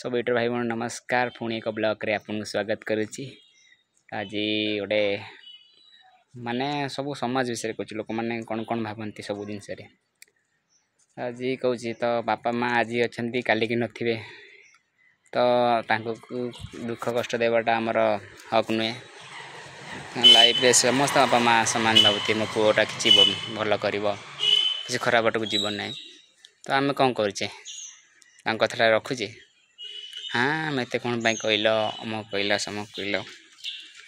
ସବୁ ୟୁଟ୍ୟୁବ୍ ଭାଇ ଭଉଣୀ, ନମସ୍କାର। ପୁଣି ଏକ ବ୍ଲଗ୍ରେ ଆପଣଙ୍କୁ ସ୍ୱାଗତ କରୁଛି। ଆଜି ଗୋଟେ ମାନେ ସବୁ ସମାଜ ବିଷୟରେ କହୁଛି, ଲୋକମାନେ କ'ଣ କ'ଣ ଭାବନ୍ତି ସବୁ ଜିନିଷରେ ଆଜି କହୁଛି। ତ ବାପା ମା' ଆଜି ଅଛନ୍ତି, କାଲିକି ନଥିବେ, ତ ତାଙ୍କୁ ଦୁଃଖ କଷ୍ଟ ଦେବାଟା ଆମର ହକ୍ ନୁହେଁ। ଲାଇଫ୍ରେ ସମସ୍ତ ବାପା ମା' ସମାନ ଭାବୁଥିବେ, ମୋ ପୁଅଟା କିଛି ଭଲ କରିବ, କିଛି ଖରାପ ବାଟକୁ ଯିବ ନାହିଁ। ତ ଆମେ କ'ଣ କରୁଛେ? ତାଙ୍କ କଥାଟା ରଖୁଛେ? ହଁ, ଆମେ ଏତେ କ'ଣ ପାଇଁ କହିଲ, ଅମକ କହିଲ, ସମକ କହିଲ।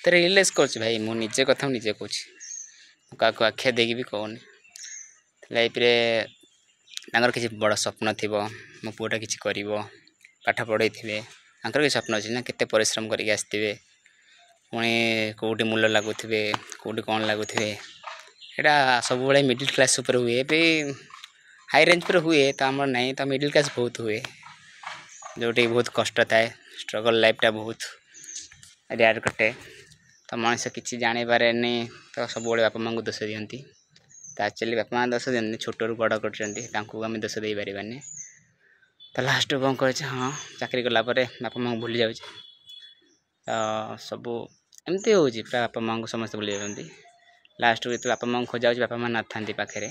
ତ ରିୟଲାଇଜ୍ କରୁଛି ଭାଇ, ମୁଁ ନିଜେ କଥା ମୁଁ ନିଜେ କହୁଛି, ମୁଁ କାହାକୁ ଆଖ୍ୟା ଦେଇକି ବି କହୁନି। ଲାଇଫ୍ରେ ତାଙ୍କର କିଛି ବଡ଼ ସ୍ୱପ୍ନ ଥିବ, ମୋ ପୁଅଟା କିଛି କରିବ, ପାଠ ପଢ଼େଇଥିବେ, ତାଙ୍କର ବି ସ୍ୱପ୍ନ ଅଛି ନା। କେତେ ପରିଶ୍ରମ କରିକି ଆସିଥିବେ, ପୁଣି କେଉଁଠି ମୂଲ ଲାଗୁଥିବେ, କେଉଁଠି କ'ଣ ଲାଗୁଥିବେ। ଏଇଟା ସବୁବେଳେ ମିଡ଼ିଲ୍ କ୍ଲାସ୍ ଉପରେ ହୁଏ, ଏବେ ହାଇ ରେଞ୍ଜ ଉପରେ ହୁଏ ତ ଆମର ନାହିଁ, ତ ମିଡ଼ିଲ୍ କ୍ଲାସ୍ ବହୁତ ହୁଏ, ଯେଉଁଠି ବହୁତ କଷ୍ଟ ଥାଏ, ଷ୍ଟ୍ରଗଲ୍ ଲାଇଫ୍ଟା ବହୁତ ରେୟାର କଟେ। ତ ମଣିଷ କିଛି ଜାଣିପାରେନି, ତ ସବୁବେଳେ ବାପା ମାଆଙ୍କୁ ଦୋଷ ଦିଅନ୍ତି। ତ ଆକ୍ଚୁଆଲି ବାପା ମା' ଦୋଷ ଦିଅନ୍ତି, ଛୋଟରୁ ବଡ଼ କରିଛନ୍ତି, ତାଙ୍କୁ ଆମେ ଦୋଷ ଦେଇପାରିବାନି। ତ ଲାଷ୍ଟକୁ କ'ଣ କରୁଛେ? ହଁ, ଚାକିରି କଲା ପରେ ବାପା ମାଆଙ୍କୁ ଭୁଲି ଯାଉଛେ। ତ ସବୁ ଏମିତି ହେଉଛି, ପ୍ରାୟ ବାପା ମାଆଙ୍କୁ ସମସ୍ତେ ଭୁଲି ଯାଉଛନ୍ତି। ଲାଷ୍ଟକୁ ଯେତେବେଳେ ବାପା ମାଆଙ୍କୁ ଖୋଜା ହେଉଛି, ବାପା ମାଆ ନଥାନ୍ତି ପାଖରେ।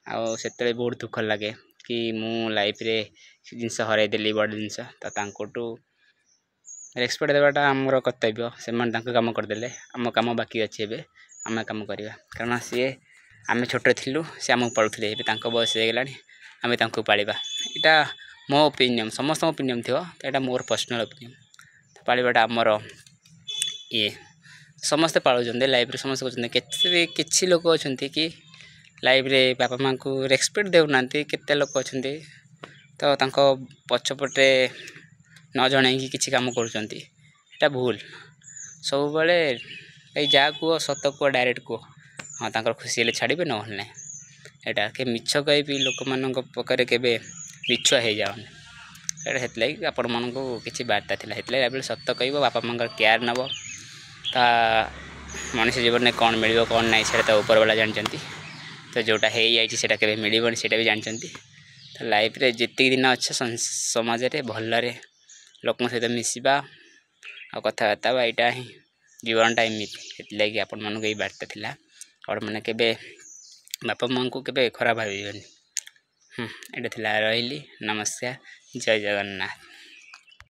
ଆଉ ସେତେବେଳେ ବହୁତ ଦୁଃଖ ଲାଗେ କି ମୁଁ ଲାଇଫ୍ରେ ଜିନିଷ ହରାଇ ଦେଲି, ବଡ଼ ଜିନିଷ। ତ ତାଙ୍କଠୁ ରେସପେକ୍ଟ ଦେବାଟା ଆମର କର୍ତ୍ତବ୍ୟ। ସେମାନେ ତାଙ୍କ କାମ କରିଦେଲେ, ଆମ କାମ ବାକି ଅଛି, ଏବେ ଆମେ କାମ କରିବା। କାରଣ ସିଏ ଆମେ ଛୋଟ ଥିଲୁ, ସେ ଆମକୁ ପାଳୁଥିଲେ, ଏବେ ତାଙ୍କ ବୟସ ହେଇଗଲାଣି, ଆମେ ତାଙ୍କୁ ପାଳିବା। ଏଇଟା ମୋ ଓପିନିଅନ୍, ସମସ୍ତଙ୍କ ଓପିନିଅନ୍ ଥିବ, ତ ଏଇଟା ମୋର ପର୍ସନାଲ୍ ଓପିନିଅନ୍। ତ ପାଳିବାଟା ଆମର ଇଏ, ସମସ୍ତେ ପାଳୁଛନ୍ତି ଲାଇଫ୍ରେ, ସମସ୍ତେ କରୁଛନ୍ତି। କେତେ ବି କିଛି ଲୋକ ଅଛନ୍ତି କି ଲାଇଫ୍ରେ ବାପା ମାଆଙ୍କୁ ରେସପେକ୍ଟ ଦେଉନାହାନ୍ତି। କେତେ ଲୋକ ଅଛନ୍ତି ତ ତାଙ୍କ ପଛପଟେ ନ ଜଣେଇକି କିଛି କାମ କରୁଛନ୍ତି, ଏଇଟା ଭୁଲ। ସବୁବେଳେ ଏଇ ଯାହା କୁହ, ସତ କୁହ, ଡାଇରେକ୍ଟ କୁହ। ହଁ, ତାଙ୍କର ଖୁସି ହେଲେ ଛାଡ଼ିବେ, ନହେଲେ ନାହିଁ। ଏଇଟା କି ମିଛ କହିବି ଲୋକମାନଙ୍କ ପାଖରେ କେବେ ମିଛୁଆ ହେଇଯାଅନି। ଏଇଟା ସେଥିଲାଗି ଆପଣମାନଙ୍କୁ କିଛି ବାର୍ତ୍ତା ଥିଲା। ସେଥିଲାଗି ଲାଇଫ୍ରେ ସତ କହିବ, ବାପା ମାଆଙ୍କର କେୟାର ନେବ। ତା ମଣିଷ ଜୀବନରେ କ'ଣ ମିଳିବ କ'ଣ ନାହିଁ, ସେଇଟା ତ ଉପରବାଲା ଜାଣିଛନ୍ତି। ତ ଯେଉଁଟା ହେଇଯାଇଛି ସେଇଟା କେବେ ମିଳିବନି, ସେଇଟା ବି ଜାଣିଛନ୍ତି। ତ ଲାଇଫ୍ରେ ଯେତିକି ଦିନ ଅଛ, ସମାଜରେ ଭଲରେ ଲୋକଙ୍କ ସହିତ ମିଶିବା ଆଉ କଥାବାର୍ତ୍ତା ହେବା, ଏଇଟା ହିଁ ଜୀବନଟା ଏମିତି। ସେଥିଲାଗି ଆପଣମାନଙ୍କୁ ଏଇ ବାର୍ତ୍ତା ଥିଲା, ଆପଣମାନେ କେବେ ବାପା ମାଆଙ୍କୁ କେବେ ଖରାପ ଭାବିବେନି। ଏଇଟା ଥିଲା, ରହିଲି, ନମସ୍କାର, ଜୟ ଜଗନ୍ନାଥ।